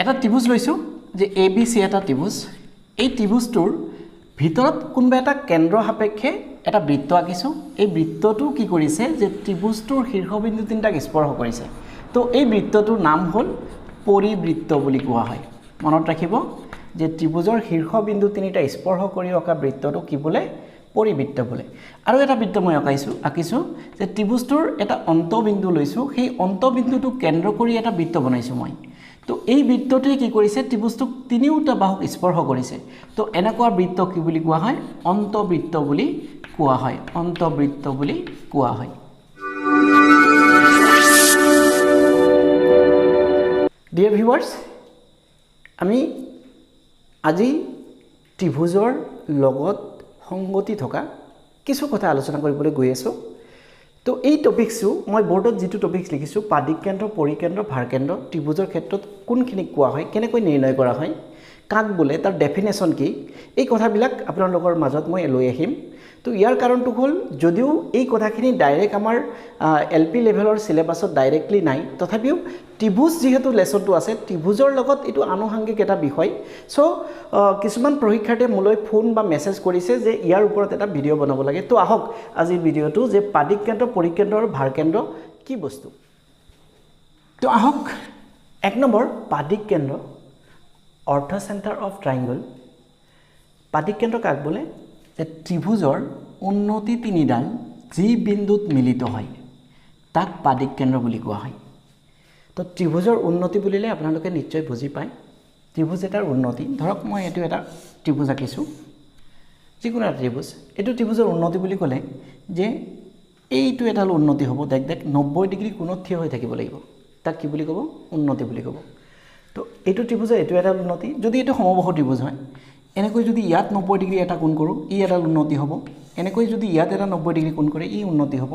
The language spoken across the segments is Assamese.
এটা ত্ৰিভুজ লৈছোঁ যে এ বি চি এটা ত্ৰিভুজ। এই ত্ৰিভুজটোৰ ভিতৰত কোনোবা এটা কেন্দ্ৰ সাপেক্ষে এটা বৃত্ত আঁকিছোঁ। এই বৃত্তটো কি কৰিছে যে ত্ৰিভুজটোৰ শীৰ্ষবিন্দু তিনিটাক স্পৰ্শ কৰিছে। তো এই বৃত্তটোৰ নাম হ'ল পৰিবৃত্ত বুলি কোৱা হয়। মনত ৰাখিব যে ত্ৰিভুজৰ শীৰ্ষবিন্দু তিনিটা স্পৰ্শ কৰি অঁকা বৃত্তটো কি বোলে? পৰিবৃত্ত বোলে। আৰু এটা বৃত্ত মই আঁকিছোঁ যে ত্ৰিভুজটোৰ এটা অন্তবিন্দু লৈছোঁ, সেই অন্তবিন্দুটোক কেন্দ্ৰ কৰি এটা বৃত্ত বনাইছোঁ মই। তো এই বৃত্তটোৱে কি কৰিছে? ত্ৰিভুজটোক তিনিওটা বাহুক স্পৰ্শ কৰিছে। তো এনেকুৱা বৃত্ত কি বুলি কোৱা হয়? অন্তবৃত্ত বুলি কোৱা হয়। অন্তবৃত্ত বুলি কোৱা হয়। ডিয়াৰ ভিউৱাৰ্ছ, আমি আজি ত্ৰিভুজৰ লগত সংগতি থকা কিছু কথা আলোচনা কৰিবলৈ গৈ আছোঁ। তো এই টপিকছটো মই বৰ্ডত যিটো টপিকছ লিখিছোঁ, পাদিক কেন্দ্ৰ, পৰিকেন্দ্ৰ, ভাৰকেন্দ্ৰ, ত্ৰিভুজৰ ক্ষেত্ৰত কোনখিনিক কোৱা হয়, কেনেকৈ নিৰ্ণয় কৰা হয়, কাক বোলে, তাৰ ডেফিনেশ্যন কি, এই কথাবিলাক আপোনালোকৰ মাজত মই লৈ আহিম। তো ইয়াৰ কাৰণটো হ'ল, যদিও এই কথাখিনি ডাইৰেক্ট আমাৰ এল পি লেভেলৰ চিলেবাছত ডাইৰেক্টলি নাই, তথাপিও ত্ৰিভুজ যিহেতু লেচনটো আছে, ত্ৰিভুজৰ লগত এইটো আনুষাংগিক এটা বিষয়। চ' কিছুমান প্ৰশিক্ষাৰ্থীয়ে মোলৈ ফোন বা মেছেজ কৰিছে যে ইয়াৰ ওপৰত এটা ভিডিঅ' বনাব লাগে। তো আহক আজিৰ ভিডিঅ'টো যে পাদিক কেন্দ্ৰ, পৰিকেন্দ্ৰ আৰু ভাৰকেন্দ্ৰ কি বস্তু। তো আহক, এক নম্বৰ পাদিক কেন্দ্ৰ, অৰ্থ চেণ্টাৰ অফ ট্ৰাইংগল। পাদিক কেন্দ্ৰ কাক বোলে? যে ত্ৰিভুজৰ উন্নতি তিনিডাল যি বিন্দুত মিলিত হয় তাক পাদিক কেন্দ্ৰ বুলি কোৱা হয়। তো ত্ৰিভুজৰ উন্নতি বুলিলে আপোনালোকে নিশ্চয় বুজি পায়। ত্ৰিভুজ এটাৰ উন্নতি, ধৰক মই এইটো এটা ত্ৰিভুজ আঁকিছোঁ, যিকোনো এটা ত্ৰিভুজ। এইটো ত্ৰিভুজৰ উন্নতি বুলি ক'লে যে এইটো এটা উন্নতি হ'ব, দেখ দেখ 90 ডিগ্ৰী কোণত থিয় হৈ থাকিব লাগিব, তাক কি বুলি ক'ব? উন্নতি বুলি ক'ব। তো এইটো ত্ৰিভুজৰ এইটো এটা উন্নতি। যদি এইটো সমবাহু ত্ৰিভুজ হয়, এনেকৈ যদি ইয়াত 90 ডিগ্ৰী এটা কোণ কৰোঁ, ই এটা উন্নতি হ'ব। এনেকৈ যদি ইয়াত এটা 90 ডিগ্ৰী কোণ কৰে, ই উন্নতি হ'ব।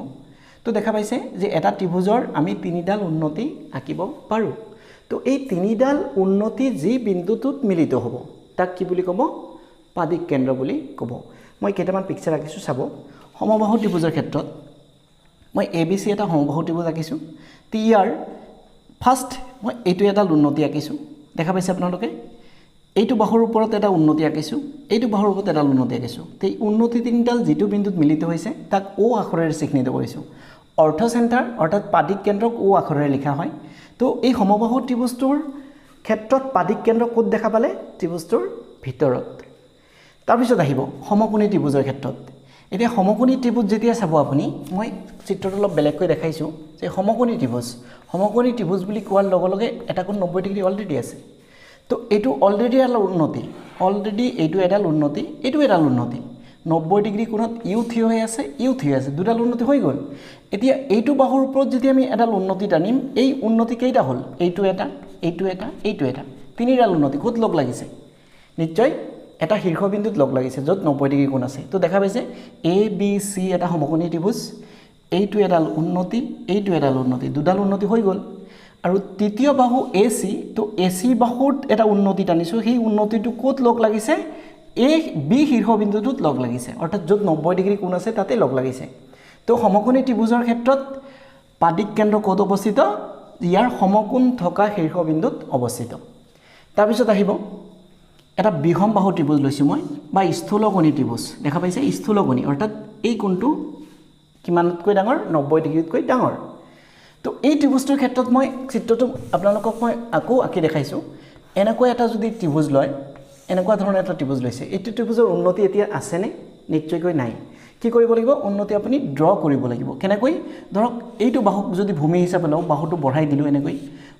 তো দেখা পাইছে যে এটা ত্ৰিভুজৰ আমি তিনিডাল উন্নতি আঁকিব পাৰোঁ। তো এই তিনিডাল উন্নতি যি বিন্দুটোত মিলিত হ'ব তাক কি বুলি ক'ব? পাদিক কেন্দ্ৰ বুলি ক'ব। মই কেইটামান পিকচাৰ আঁকিছোঁ, চাব। সমবাহু ত্ৰিভুজৰ ক্ষেত্ৰত মই এ বি চি এটা সমবাহু ত্ৰিভুজ আঁকিছোঁ। তো ইয়াৰ ফাৰ্ষ্ট মই এইটো এটা উন্নতি আঁকিছোঁ, দেখা পাইছে আপোনালোকে। এইটো বাহুৰ ওপৰত এটা উন্নতি আঁকিছোঁ, এইটো বাহুৰ ওপৰত এটা উন্নতি আঁকিছোঁ। তো এই উন্নতি তিনিডাল যিটো বিন্দুত মিলিত হৈছে তাক অ' আখৰেৰে চিহ্নিত কৰিছোঁ। অৰ্থ চেণ্টাৰ অৰ্থাৎ পাদিক কেন্দ্ৰক অ' আখৰেৰে লিখা হয়। তো এই সমবাহু ত্ৰিভুজটোৰ ক্ষেত্ৰত পাদিক কেন্দ্ৰ ক'ত দেখা পালে? ত্ৰিভুজটোৰ ভিতৰত। তাৰপিছত আহিব সমকোণী ত্ৰিভুজৰ ক্ষেত্ৰত। এতিয়া সমকোণী ত্ৰিভুজ যেতিয়া চাব আপুনি, মই চিত্ৰটো অলপ বেলেগকৈ দেখাইছোঁ যে সমকোণী ত্ৰিভুজ, সমকোণী ত্ৰিভুজ বুলি কোৱাৰ লগে লগে এটা কোণ 90 ডিগ্ৰী অলৰেডি আছে। তো এইটো অলৰেডি এডাল উন্নতি, অলৰেডি এইটো এডাল উন্নতি, এইটো এডাল উন্নতি। 90 ডিগ্ৰী কোণত ইউ থিয় হৈ আছে, ইউ থিয় হৈ আছে, দুডাল উন্নতি হৈ গ'ল। এতিয়া এইটো বাহুৰ ওপৰত যদি আমি এডাল উন্নতি টানিম, এই উন্নতি কেইটা হ'ল? এইটো এটা, এইটো এটা, এইটো এটা, তিনিডাল উন্নতি ক'ত লগ লাগিছে? নিশ্চয় এটা শীৰ্ষবিন্দুত লগ লাগিছে য'ত 90 ডিগ্ৰী কোণ আছে। তো দেখা পাইছে এ বি চি এটা সমকোণী ত্ৰিভুজ, এইটো এডাল উন্নতি, এইটো এডাল উন্নতি, দুডাল উন্নতি হৈ গ'ল। আৰু তৃতীয় বাহু এ চি, তো এ চি বাহুত এটা উন্নতি টানিছোঁ, সেই উন্নতিটো ক'ত লগ লাগিছে? এই বি শীৰ্ষবিন্দুটোত লগ লাগিছে, অৰ্থাৎ য'ত 90 ডিগ্ৰী কোণ আছে তাতে লগ লাগিছে। তো সমকোণী ত্ৰিভুজৰ ক্ষেত্ৰত পাদিক কেন্দ্ৰ ক'ত অৱস্থিত? ইয়াৰ সমকোণ থকা শীৰ্ষবিন্দুত অৱস্থিত। তাৰপিছত আহিব এটা বিষম বাহু ত্ৰিভুজ লৈছোঁ মই, বা স্থূলকোণী ত্ৰিভুজ। দেখা পাইছে স্থূলকোণী, অৰ্থাৎ এই কোণটো কিমানতকৈ ডাঙৰ? 90 ডিগ্ৰীতকৈ ডাঙৰ। তো এই ত্ৰিভুজটোৰ ক্ষেত্ৰত মই চিত্ৰটো আপোনালোকক মই আকৌ আঁকি দেখাইছোঁ। এনেকুৱা এটা যদি ত্ৰিভুজ লয়, এনেকুৱা ধৰণৰ এটা ত্ৰিভুজ লৈছে, এইটো ত্ৰিভুজৰ উন্নতি এতিয়া আছেনে? নিশ্চয়কৈ নাই। কি কৰিব লাগিব? উন্নতি আপুনি ড্ৰ কৰিব লাগিব। কেনেকৈ? ধৰক এইটো বাহুক যদি ভূমি হিচাপে লওঁ, বাহুটো বঢ়াই দিলোঁ, এনেকৈ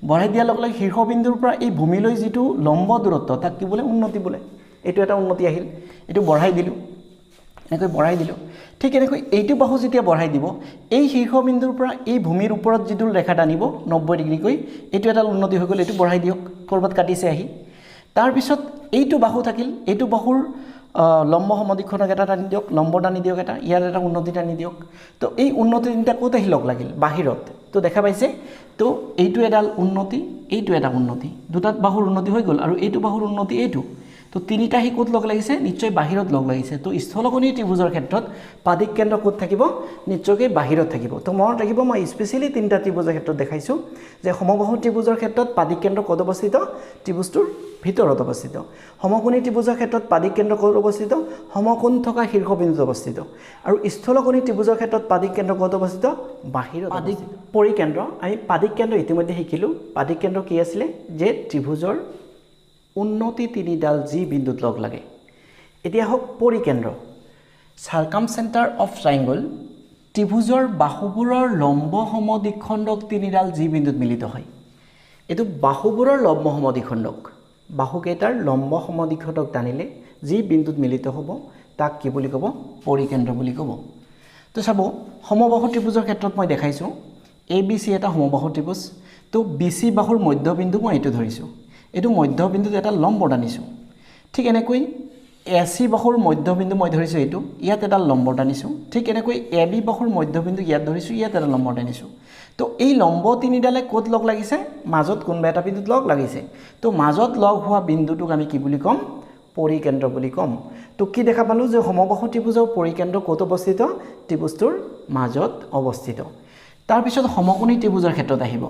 বঢ়াই দিয়াৰ লগে লগে শীৰ্ষবিন্দুৰ পৰা এই ভূমিলৈ যিটো লম্ব দূৰত্ব তাক কি বোলে? উন্নতি বোলে। এইটো এটা উন্নতি আহিল, এইটো বঢ়াই দিলোঁ, এনেকৈ বঢ়াই দিলোঁ। ঠিক এনেকৈ এইটো বাহু যেতিয়া বঢ়াই দিব, এই শীৰ্ষবিন্দুৰ পৰা এই ভূমিৰ ওপৰত যিটো ৰেখা টানিব 90 ডিগ্ৰীকৈ, এইটো এটা উন্নতি হৈ গ'ল, এইটো বঢ়াই দিয়ক, ক'ৰবাত কাটিছে আহি। তাৰপিছত এইটো বাহু থাকিল, এইটো বাহুৰ লম্ব সমদ্বিখণ্ডক এটা টানি দিয়ক, লম্ব টানি দিয়ক এটা, ইয়াৰ এটা উন্নতি টানি দিয়ক। তো এই উন্নতি তিনিটা ক'ত আহি লগ লাগিল? বাহিৰত। তো দেখা পাইছে, তো এইটো এডাল উন্নতি, এইটো এটা উন্নতি, দুটা বাহুৰ উন্নতি হৈ গ'ল। আৰু এইটো বাহুৰ উন্নতি এইটো। তো তিনিটা আহি ক'ত লগ লাগিছে? নিশ্চয় বাহিৰত লগ লাগিছে। তো স্থূলকোণী ত্ৰিভুজৰ ক্ষেত্ৰত পাদিক কেন্দ্ৰ ক'ত থাকিব? নিশ্চয়কৈ বাহিৰত থাকিব। তো মনত ৰাখিব, মই স্পেচিয়েলি তিনিটা ত্ৰিভুজৰ ক্ষেত্ৰত দেখাইছোঁ যে সমবাহু ত্ৰিভুজৰ ক্ষেত্ৰত পাদিক কেন্দ্ৰ ক'ত অৱস্থিত? ত্ৰিভুজটোৰ ভিতৰত অৱস্থিত। সমকোণী ত্ৰিভুজৰ ক্ষেত্ৰত পাদিক কেন্দ্ৰ ক'ত অৱস্থিত? সমকোণ থকা শীৰ্ষবিন্দুত অৱস্থিত। আৰু স্থূলকোণী ত্ৰিভুজৰ ক্ষেত্ৰত পাদিক কেন্দ্ৰ ক'ত অৱস্থিত? বাহিৰত। পাদিক পৰিকেন্দ্ৰ, আমি পাদিক কেন্দ্ৰ ইতিমধ্যে শিকিলোঁ। পাদিক কেন্দ্ৰ কি আছিলে? যে ত্ৰিভুজৰ উন্নতি তিনিডাল যি বিন্দুত লগ লাগে। এতিয়া হওক পৰিকেন্দ্ৰ, চাৰ্কাম চেণ্টাৰ অফ ট্ৰাইংগল, ত্ৰিভুজৰ বাহুবোৰৰ লম্ব সমদ্বিখণ্ডক তিনিডাল যি বিন্দুত মিলিত হয়। এইটো বাহুবোৰৰ লম্ব সমদ্বিখণ্ডক, বাহুকেইটাৰ লম্ব সমদ্বিখণ্ডক টানিলে যি বিন্দুত মিলিত হ'ব তাক কি বুলি ক'ব? পৰিকেন্দ্ৰ বুলি ক'ব। তো চাব, সমবাহু ত্ৰিভুজৰ ক্ষেত্ৰত মই দেখাইছোঁ এ বি চি এটা সমবাহু ত্ৰিভুজ। তো বি চি বাহুৰ মধ্যবিন্দু মই এইটো ধৰিছোঁ, এইটো মধ্যবিন্দুত এটা লম্ব টানিছোঁ। ঠিক এনেকৈ এ চি বাহুৰ মধ্যবিন্দু মই ধৰিছোঁ এইটো, ইয়াত এটা লম্ব টানিছোঁ। ঠিক এনেকৈ এ বি বাহুৰ মধ্যবিন্দু ইয়াত ধৰিছোঁ, ইয়াত এটা লম্ব টানিছোঁ। তো এই লম্ব তিনিডালে ক'ত লগ লাগিছে? মাজত কোনোবা এটা বিন্দুত লগ লাগিছে। তো মাজত লগ হোৱা বিন্দুটোক আমি কি বুলি ক'ম? পৰিকেন্দ্ৰ বুলি ক'ম। তো কি দেখা পালোঁ যে সমবাহু ত্ৰিভুজৰ পৰিকেন্দ্ৰ ক'ত অৱস্থিত? ত্ৰিভুজটোৰ মাজত অৱস্থিত। তাৰপিছত সমকোণী ত্ৰিভুজৰ ক্ষেত্ৰত আহিব।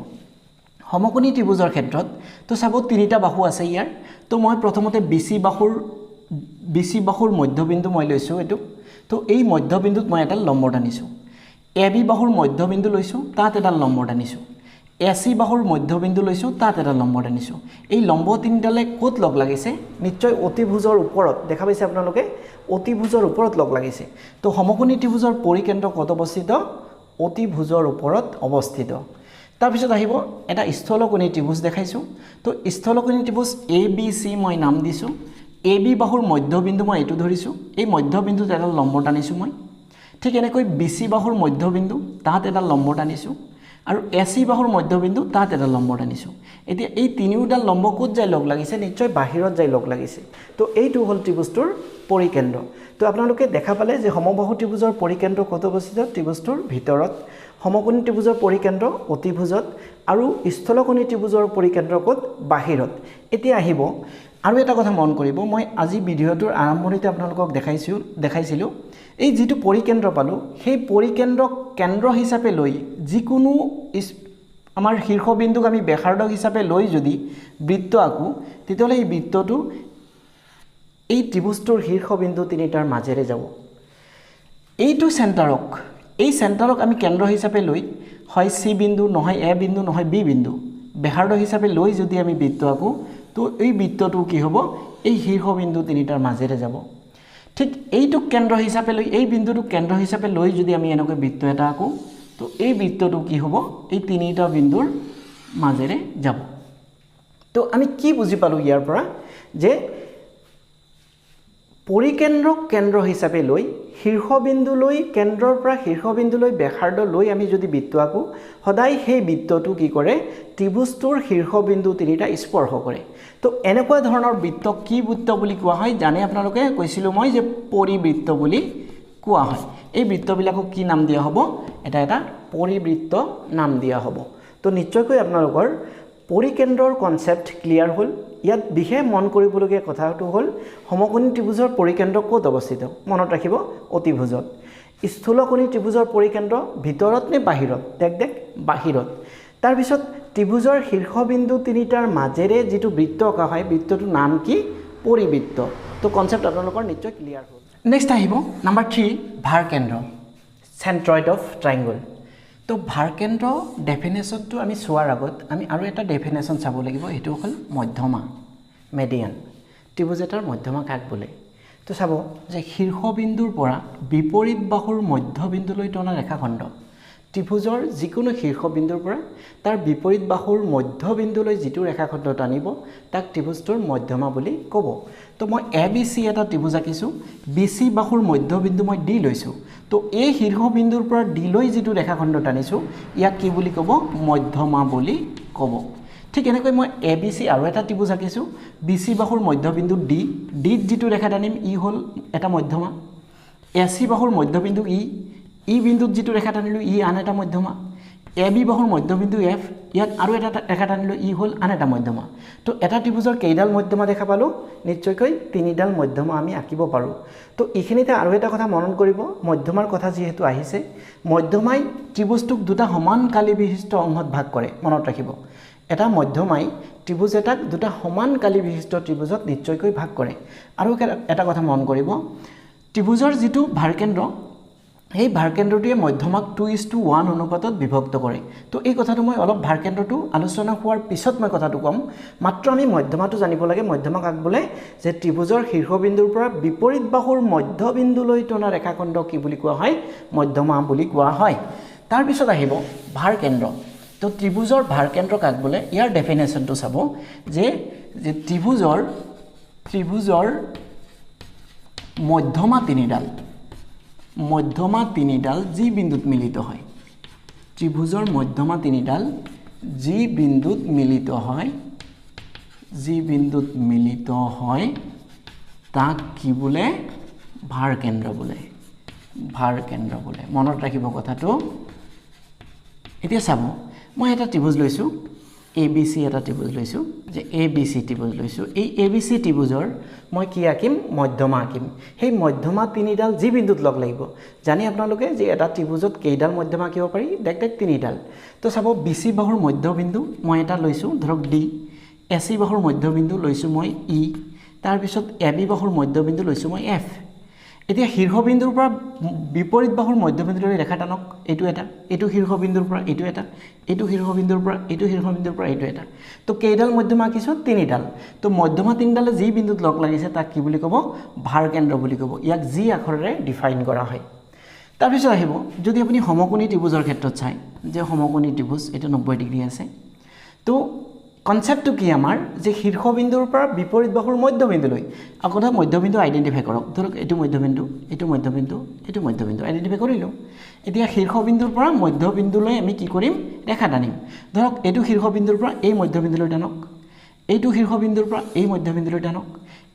সমকোণী ত্ৰিভুজৰ ক্ষেত্ৰত তো চাব তিনিটা বাহু আছে ইয়াৰ। তো মই প্ৰথমতে বি চি বাহুৰ মধ্যবিন্দু মই লৈছোঁ এইটো। তো এই মধ্যবিন্দুত মই এটা লম্ব টানিছোঁ। এ বি বাহুৰ মধ্যবিন্দু লৈছোঁ, তাত এটা লম্ব টানিছোঁ। এ চি বাহুৰ মধ্যবিন্দু লৈছোঁ, তাত এটা লম্ব টানিছোঁ। এই লম্ব তিনিডালে ক'ত লগ লাগিছে? নিশ্চয় অতিভুজৰ ওপৰত, দেখা পাইছে আপোনালোকে, অতিভুজৰ ওপৰত লগ লাগিছে। তো সমকোণী ত্ৰিভুজৰ পৰিকেন্দ্ৰ ক'ত অৱস্থিত? অতিভুজৰ ওপৰত অৱস্থিত। তাৰপিছত আহিব এটা স্থূলকোণী ত্ৰিভুজ দেখাইছোঁ। তো স্থূলকোণী ত্ৰিভুজ এ বি চি মই নাম দিছোঁ। এ বি বাহুৰ মধ্যবিন্দু মই এইটো ধৰিছোঁ, এই মধ্যবিন্দুত এটা লম্ব টানিছোঁ মই। ঠিক এনেকৈ বি চি বাহুৰ মধ্যবিন্দু তাত এটা লম্ব টানিছোঁ, আৰু এ চি বাহুৰ মধ্যবিন্দু তাত এটা লম্ব টানিছোঁ। এতিয়া এই তিনিওডাল লম্ব ক'ত যাই লগ লাগিছে? নিশ্চয় বাহিৰত যাই লগ লাগিছে। তো এইটো হ'ল ত্ৰিভুজটোৰ পৰিকেন্দ্ৰ। তো আপোনালোকে দেখা পালে যে সমবাহু ত্ৰিভুজৰ পৰিকেন্দ্ৰ ক'ত অৱস্থিত? ত্ৰিভুজটোৰ ভিতৰত। সমকোণী ত্ৰিভুজৰ পৰিকেন্দ্ৰ অতিভুজত, আৰু স্থূলকোণী ত্ৰিভুজৰ পৰিকেন্দ্ৰ ক'ত? বাহিৰত। এতিয়া আহিব আৰু এটা কথা মন কৰিব, মই আজি ভিডিঅ'টোৰ আৰম্ভণিতে আপোনালোকক দেখাইছিলোঁ এই যিটো পৰিকেন্দ্ৰ পালোঁ, সেই পৰিকেন্দ্ৰক কেন্দ্ৰ হিচাপে লৈ যিকোনো আমাৰ শীৰ্ষবিন্দুক আমি ব্যাসাৰ্ধ হিচাপে লৈ যদি বৃত্ত আঁকো, তেতিয়াহ'লে এই বৃত্তটো এই ত্ৰিভুজটোৰ শীৰ্ষবিন্দু তিনিটাৰ মাজেৰে যাব। এইটো চেণ্টাৰক, এই চেণ্টাৰক আমি কেন্দ্ৰ হিচাপে লৈ হয় চি বিন্দু, নহয় এ বিন্দু, নহয় বি বিন্দু ব্যাসাৰ্ধ হিচাপে লৈ যদি আমি বৃত্ত আঁকো, তো এই বৃত্তটো কি হ'ব? এই শীৰ্ষবিন্দু তিনিটাৰ মাজেৰে যাব। ঠিক এইটোক কেন্দ্ৰ হিচাপে লৈ, এই বিন্দুটোক কেন্দ্ৰ হিচাপে লৈ যদি আমি এনেকৈ বৃত্ত এটা আঁকো, তো এই বৃত্তটো কি হ'ব? এই তিনিটা বিন্দুৰ মাজেৰে যাব। তো আমি কি বুজি পালোঁ ইয়াৰ পৰা? যে পৰিকেন্দ্ৰক কেন্দ্ৰ হিচাপে লৈ শীৰ্ষবিন্দুলৈ, কেন্দ্ৰৰ পৰা শীৰ্ষবিন্দুলৈ ব্যাসাৰ্ধ লৈ আমি যদি বৃত্ত আঁকো, সদায় সেই বৃত্তটো কি কৰে? ত্ৰিভুজটোৰ শীৰ্ষবিন্দু তিনিটা স্পৰ্শ কৰে। তো এনেকুৱা ধৰণৰ বৃত্তক কি বৃত্ত বুলি কোৱা হয় জানে আপোনালোকে? কৈছিলোঁ মই যে পৰিবৃত্ত বুলি কোৱা হয়। এই বৃত্তবিলাকক কি নাম দিয়া হ'ব? এটা এটা পৰিবৃত্ত নাম দিয়া হ'ব। তো নিশ্চয়কৈ আপোনালোকৰ পৰিকেন্দ্ৰৰ কনচেপ্ট ক্লিয়াৰ হ'ল। ইয়াত বিশেষ মন কৰিবলগীয়া কথাটো হ'ল সমকোণী ত্ৰিভুজৰ পৰিকেন্দ্ৰ ক'ত অৱস্থিত? মনত ৰাখিব, অতিভুজত। স্থূলকোণী ত্ৰিভুজৰ পৰিকেন্দ্ৰ ভিতৰত নে বাহিৰত? দেখ দেখ, বাহিৰত। তাৰপিছত ত্ৰিভুজৰ শীৰ্ষবিন্দু তিনিটাৰ মাজেৰে যিটো বৃত্ত অঁকা হয়, বৃত্তটোৰ নাম কি? পৰিবৃত্ত। তো কনচেপ্ট আপোনালোকৰ নিশ্চয় ক্লিয়াৰ হ'ল। নেক্সট আহিব নাম্বাৰ 3, ভাৰকেন্দ্ৰ, চেণ্ট্ৰইড অফ ট্ৰাইংগল। তো ভাৰকেন্দ্ৰ ডেফিনেশ্যনটো আমি চোৱাৰ আগত আমি আৰু এটা ডেফিনেশ্যন চাব লাগিব, সেইটো হ'ল মধ্যমা, মেডিয়ান। ত্ৰিভুজ এটাৰ মধ্যমা কাক বোলে? তো চাব যে শীৰ্ষবিন্দুৰ পৰা বিপৰীত বাহুৰ মধ্যবিন্দুলৈ টনা ৰেখাখণ্ড, ত্ৰিভুজৰ যিকোনো শীৰ্ষবিন্দুৰ পৰা তাৰ বিপৰীত বাহুৰ মধ্যবিন্দুলৈ যিটো ৰেখাখণ্ড টানিব তাক ত্ৰিভুজটোৰ মধ্যমা বুলি ক'ব। তো মই এ বি চি এটা ত্ৰিভুজ আঁকিছোঁ, বি চি বাহুৰ মধ্যবিন্দু মই ডি লৈছোঁ। তো এই শীৰ্ষবিন্দুৰ পৰা ডিলৈ যিটো ৰেখাখণ্ড টানিছোঁ ইয়াক কি বুলি ক'ব? মধ্যমা বুলি ক'ব। ঠিক এনেকৈ মই এ বি চি আৰু এটা ত্ৰিভুজ আঁকিছোঁ, বি চি বাহুৰ মধ্যবিন্দু ডি, ডিত যিটো ৰেখা টানিম ই হ'ল এটা মধ্যমা। এ চি বাহুৰ মধ্যবিন্দু ই, ই বিন্দুত যিটো ৰেখা টানিলোঁ ই আন এটা মধ্যমা। এ বি বাহুৰ মধ্যবিন্দু এফ, ইয়াত আৰু এটা ৰেখা টানিলোঁ, ই হ'ল আন এটা মধ্যমা। তো এটা ত্ৰিভুজৰ কেইডাল মধ্যমা দেখা পালোঁ? নিশ্চয়কৈ তিনিডাল মধ্যমা আমি আঁকিব পাৰোঁ। তো এইখিনিতে আৰু এটা কথা মনন কৰিব, মধ্যমাৰ কথা যিহেতু আহিছে, মধ্যমাই ত্ৰিভুজটোক দুটা সমান কালি বিশিষ্ট অংশত ভাগ কৰে। মনত ৰাখিব, এটা মধ্যমাই ত্ৰিভুজ এটাক দুটা সমান কালি বিশিষ্ট ত্ৰিভুজত নিশ্চয়কৈ ভাগ কৰে। আৰু এটা কথা মন কৰিব, ত্ৰিভুজৰ যিটো ভাৰকেন্দ্ৰ, সেই ভাৰকেন্দ্ৰটোৱে মধ্যমাক 2:1 অনুপাতত বিভক্ত কৰে। তো এই কথাটো মই অলপ ভাৰকেন্দ্ৰটো আলোচনা হোৱাৰ পিছত মই কথাটো ক'ম। মাত্ৰ আমি মধ্যমাটো জানিব লাগে। মধ্যমা কাক বোলে? যে ত্ৰিভুজৰ শীৰ্ষবিন্দুৰ পৰা বিপৰীত বাহুৰ মধ্যবিন্দুলৈ টনা ৰেখাখণ্ড কি বুলি কোৱা হয়? মধ্যমা বুলি কোৱা হয়। তাৰপিছত আহিব ভাৰকেন্দ্ৰ। তো ত্ৰিভুজৰ ভাৰকেন্দ্ৰ কাক বোলে? ইয়াৰ ডেফিনেশ্যনটো চাব যে ত্ৰিভুজৰ মধ্যমা তিনিডাল, যি বিন্দুত মিলিত হয়, ত্ৰিভুজৰ মধ্যমা তিনিডাল যি বিন্দুত মিলিত হয়, তাক কি বোলে? ভাৰকেন্দ্ৰ বোলে, ভাৰকেন্দ্ৰ বোলে। মনত ৰাখিব কথাটো। এতিয়া চাব, মই এটা ত্ৰিভুজ লৈছোঁ, এ বি চি এটা ত্ৰিভুজ লৈছোঁ, যে এ বি চি ত্ৰিভুজ লৈছোঁ। এই এ বি চি ত্ৰিভুজৰ মই কি আঁকিম? মধ্যমা আঁকিম। সেই মধ্যমা তিনিডাল যি বিন্দুত লগ লাগিব, জানি আপোনালোকে যে এটা ত্ৰিভুজত কেইডাল মধ্যমা আঁকিব পাৰি? দেখ দেখ তিনিডাল। তো চাব, বি চি বাহুৰ মধ্যবিন্দু মই এটা লৈছোঁ, ধৰক ডি। এ চি বাহুৰ মধ্যবিন্দু লৈছোঁ মই ই। তাৰপিছত এ বি বাহুৰ মধ্যবিন্দু লৈছোঁ মই এফ। এতিয়া শীৰ্ষবিন্দুৰ পৰা বিপৰীত বাহুৰ মধ্যবিন্দুলৈ ৰেখা টানক, এইটো এটা, এইটো শীৰ্ষবিন্দুৰ পৰা এইটো এটা, এইটো শীৰ্ষবিন্দুৰ পৰা এইটো শীৰ্ষবিন্দুৰ পৰা এইটো এটা। তো কেইডাল মধ্যমা আঁকিছোঁ? তিনিডাল। তো মধ্যমা তিনিডালে যি বিন্দুত লগ লাগিছে তাক কি বুলি ক'ব? ভাৰকেন্দ্ৰ বুলি ক'ব। ইয়াক জি আখৰেৰে ডিফাইন কৰা হয়। তাৰপিছত আহিব, যদি আপুনি সমকোণী ত্ৰিভুজৰ ক্ষেত্ৰত চায়, যে সমকোণী ত্ৰিভুজ এইটো 90 ডিগ্ৰী আছে। তো কনচেপ্টটো কি আমাৰ? যে শীৰ্ষবিন্দুৰ পৰা বিপৰীত বাহুৰ মধ্যবিন্দুলৈ, আকৌ মধ্যবিন্দু আইডেণ্টিফাই কৰক। ধৰক এইটো মধ্যবিন্দু, এইটো মধ্যবিন্দু, এইটো মধ্যবিন্দু আইডেণ্টিফাই কৰিলোঁ। এতিয়া শীৰ্ষবিন্দুৰ পৰা মধ্যবিন্দুলৈ আমি কি কৰিম? ৰেখা টানিম। ধৰক এইটো শীৰ্ষবিন্দুৰ পৰা এই মধ্যবিন্দুলৈ টানক, এইটো শীৰ্ষবিন্দুৰ পৰা এই মধ্যবিন্দুলৈ টানক,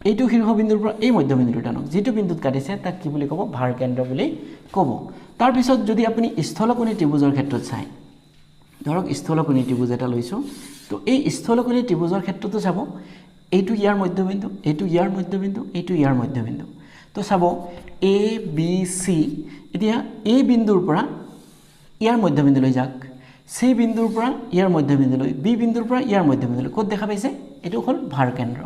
এইটো শীৰ্ষবিন্দুৰ পৰা এই মধ্যবিন্দুলৈ টানক। যিটো বিন্দুত কাটিছে তাক কি বুলি ক'ব? ভাৰকেন্দ্ৰ বুলি ক'ব। তাৰপিছত যদি আপুনি স্থলকোণী ত্ৰিভুজৰ ক্ষেত্ৰত চায়, ধৰক স্থলকোণী ত্ৰিভুজ এটা লৈছোঁ। তো এই স্থলকোণী ত্ৰিভুজৰ ক্ষেত্ৰতো চাব, এইটো ইয়াৰ মধ্যবিন্দু, এইটো ইয়াৰ মধ্যবিন্দু, এইটো ইয়াৰ মধ্যবিন্দু। তো চাব এ বি চি, এতিয়া এই বিন্দুৰ পৰা ইয়াৰ মধ্যবিন্দুলৈ যাওক, চি বিন্দুৰ পৰা ইয়াৰ মধ্যবিন্দুলৈ, বি বিন্দুৰ পৰা ইয়াৰ মধ্যবিন্দুলৈ, ক'ত দেখা পাইছে? এইটো হ'ল ভাৰকেন্দ্ৰ।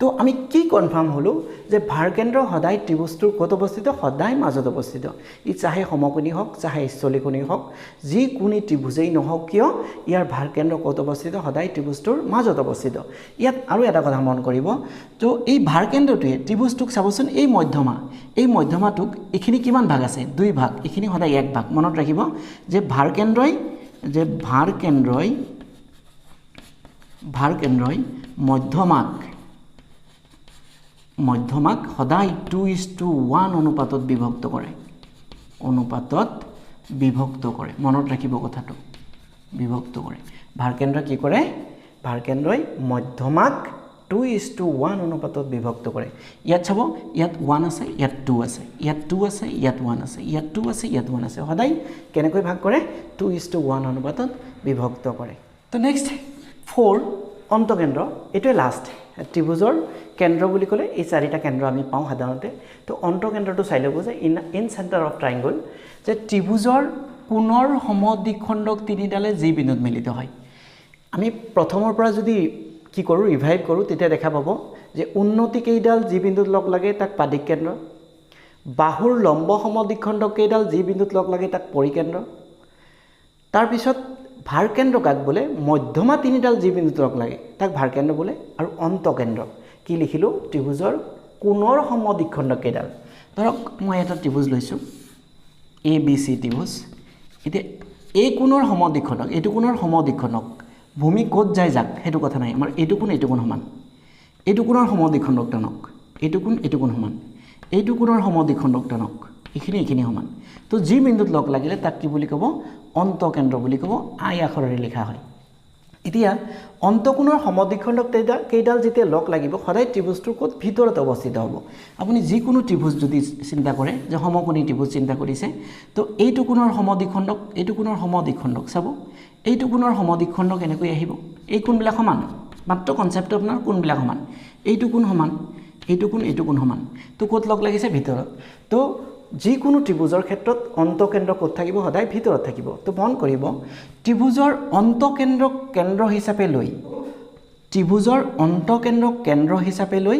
তো আমি কি কনফাৰ্ম হ'লোঁ? যে ভাৰকেন্দ্ৰ সদায় ত্ৰিভুজটোৰ ক'ত অৱস্থিত? সদায় মাজত অৱস্থিত। ই চাহে সমকোণী হওক, চাহে স্থলীকোণী হওক, যিকোনো ত্ৰিভুজেই নহওক কিয়, ইয়াৰ ভাৰকেন্দ্ৰ ক'ত অৱস্থিত? সদায় ত্ৰিভুজটোৰ মাজত অৱস্থিত। ইয়াত আৰু এটা কথা মন কৰিব, তো এই ভাৰকেন্দ্ৰটোৱে ত্ৰিভুজটোক চাবচোন, এই মধ্যমা, এই মধ্যমাটোক এইখিনি কিমান ভাগ আছে? দুই ভাগ, এইখিনি সদায় এক ভাগ। মনত ৰাখিব যে ভাৰকেন্দ্ৰই মধ্যমাক সদায় 2:1 অনুপাতত বিভক্ত কৰে, মনত ৰাখিব কথাটো, বিভক্ত কৰে। ভাৰকেন্দ্ৰই কি কৰে? ভাৰকেন্দ্ৰই মধ্যমাক 2:1 অনুপাতত বিভক্ত কৰে। ইয়াত চাব, ইয়াত 1 আছে, ইয়াত 2 আছে, ইয়াত 2 আছে, ইয়াত 1 আছে, ইয়াত 2 আছে, ইয়াত 1 আছে। সদায় কেনেকৈ ভাগ কৰে? 2:1 অনুপাতত বিভক্ত কৰে। তো নেক্সট 4 অন্তকেন্দ্ৰ, এইটোৱে লাষ্ট। ত্ৰিভুজৰ কেন্দ্ৰ বুলি ক'লে এই চাৰিটা কেন্দ্ৰ আমি পাওঁ সাধাৰণতে। তো অন্তকেন্দ্ৰটো চাই ল'ব যে ইন চেণ্টাৰ অফ ট্ৰাইংগল, যে ত্ৰিভুজৰ কোণৰ সমদ্বিখণ্ডক তিনিডালে যি বিন্দুত মিলিত হয়। আমি প্ৰথমৰ পৰা যদি কি কৰোঁ, ৰিভাইভ কৰোঁ, তেতিয়া দেখা পাব যে উন্নতি কেইডাল যি বিন্দুত লগ লাগে তাক পাদিক কেন্দ্ৰ, বাহুৰ লম্ব সমদ্বিখণ্ডক কেইডাল যি বিন্দুত লগ লাগে তাক পৰিকেন্দ্ৰ, তাৰপিছত ভাৰকেন্দ্ৰ কাক বোলে? মধ্যমা তিনিডাল যি বিন্দুত লগ লাগে তাক ভাৰকেন্দ্ৰ বোলে। আৰু অন্তকেন্দ্ৰ কি লিখিলোঁ? ত্ৰিভুজৰ কোণৰ সমদ্বিখণ্ডক কেইডাল। ধৰক মই এটা ত্ৰিভুজ লৈছোঁ, এ বি চি ত্ৰিভুজ। এতিয়া এই কোণৰ সমদ্বিখণ্ডক, এইটো কোণৰ সমদ্বিখণ্ডক, ভূমি ক'ত যায় যাক সেইটো কথা নাই, আমাৰ এইটো কোণ এইটো কোণ সমান, এইটো কোণৰ সমদ্বিখণ্ডক টানক, এইটো কোণ এইটো কোণ সমান, এইটো কোণৰ সমদ্বিখণ্ডক টানক, এইখিনি এইখিনি সমান। তো যি বিন্দুত লগ লাগিলে তাক কি বুলি ক'ব? অন্তকেন্দ্ৰ বুলি ক'ব, আই আখৰেৰে লিখা হয়। এতিয়া অন্তঃকোণৰ সমদ্বিখণ্ডক কেইডাল যেতিয়া লগ লাগিব, সদায় ত্ৰিভুজটোৰ ক'ত ভিতৰত অৱস্থিত হ'ব। আপুনি যিকোনো ত্ৰিভুজ যদি চিন্তা কৰে যে সমকোণী ত্ৰিভুজ চিন্তা কৰিছে, তো এইটো কোণৰ সমদ্বিখণ্ডক, এইটো কোণৰ সমদ্বিখণ্ডক চাব, এইটো কোণৰ সমদ্বিখণ্ডক এনেকৈ আহিব। এই কোণবিলাক সমান, মাত্ৰ কনচেপ্টটো আপোনাৰ কোণবিলাক সমান, এইটো কোণ সমান, এইটো কোণ, এইটো কোণ সমান। তো ক'ত লগ লাগিছে? ভিতৰত। তো যিকোনো ত্ৰিভুজৰ ক্ষেত্ৰত অন্তঃকেন্দ্ৰ ক'ত থাকিব? সদায় ভিতৰত থাকিব। তো মন কৰিব, ত্ৰিভুজৰ অন্তঃকেন্দ্ৰক কেন্দ্ৰ হিচাপে লৈ, ত্ৰিভুজৰ অন্তঃকেন্দ্ৰক কেন্দ্ৰ হিচাপে লৈ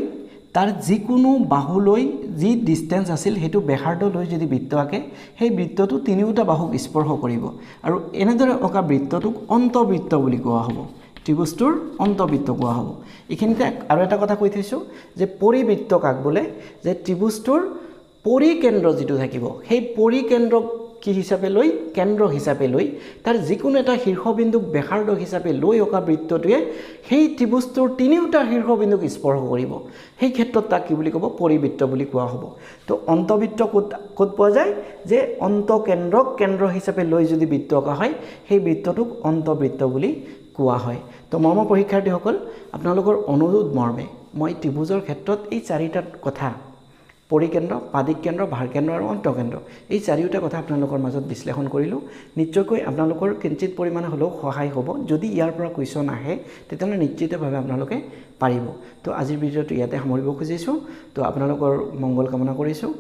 তাৰ যিকোনো বাহুলৈ যি ডিষ্টেঞ্চ আছিল সেইটো ব্যাসাৰ্ধ লৈ যদি বৃত্ত আঁকে, সেই বৃত্তটো তিনিওটা বাহুক স্পৰ্শ কৰিব আৰু এনেদৰে অঁকা বৃত্তটোক অন্তঃবৃত্ত বুলি কোৱা হ'ব, ত্ৰিভুজটোৰ অন্তঃবৃত্ত কোৱা হ'ব। এইখিনিতে আৰু এটা কথা কৈ থৈছোঁ যে পৰিবৃত্ত কাক বোলে, যে ত্ৰিভুজটোৰ পৰিকেন্দ্ৰ যিটো থাকিব সেই পৰিকেন্দ্ৰক কি হিচাপে লৈ, কেন্দ্ৰ হিচাপে লৈ তাৰ যিকোনো এটা শীৰ্ষবিন্দুক ব্যাসাৰ্ধ হিচাপে লৈ অঁকা বৃত্তটোৱে সেই ত্ৰিভুজটোৰ তিনিওটা শীৰ্ষবিন্দুক স্পৰ্শ কৰিব, সেই ক্ষেত্ৰত তাক কি বুলি ক'ব? পৰিবৃত্ত বুলি কোৱা হ'ব। তো অন্তঃবৃত্ত ক'ত ক'ত পোৱা যায়? যে অন্তঃকেন্দ্ৰক কেন্দ্ৰ হিচাপে লৈ যদি বৃত্ত অঁকা হয় সেই বৃত্তটোক অন্তঃবৃত্ত বুলি কোৱা হয়। তো মৰমৰ পৰীক্ষাৰ্থীসকল, আপোনালোকৰ অনুৰোধ মৰ্মে মই ত্ৰিভুজৰ ক্ষেত্ৰত এই চাৰিটা কথা, পৰিকেন্দ্ৰ, পাদিক কেন্দ্ৰ, ভাৰকেন্দ্ৰ আৰু অন্তঃকেন্দ্ৰ, এই চাৰিওটা কথা আপোনালোকৰ মাজত বিশ্লেষণ কৰিলোঁ। নিশ্চয়কৈ আপোনালোকৰ কিঞ্চিত পৰিমাণে হ'লেও সহায় হ'ব। যদি ইয়াৰ পৰা কুৱেশ্যন আহে তেতিয়াহ'লে নিশ্চিতভাৱে আপোনালোকে পাৰিব। তো আজিৰ ভিডিঅ'টো ইয়াতে সামৰিব খুজিছোঁ। তো আপোনালোকৰ মংগল কামনা কৰিছোঁ।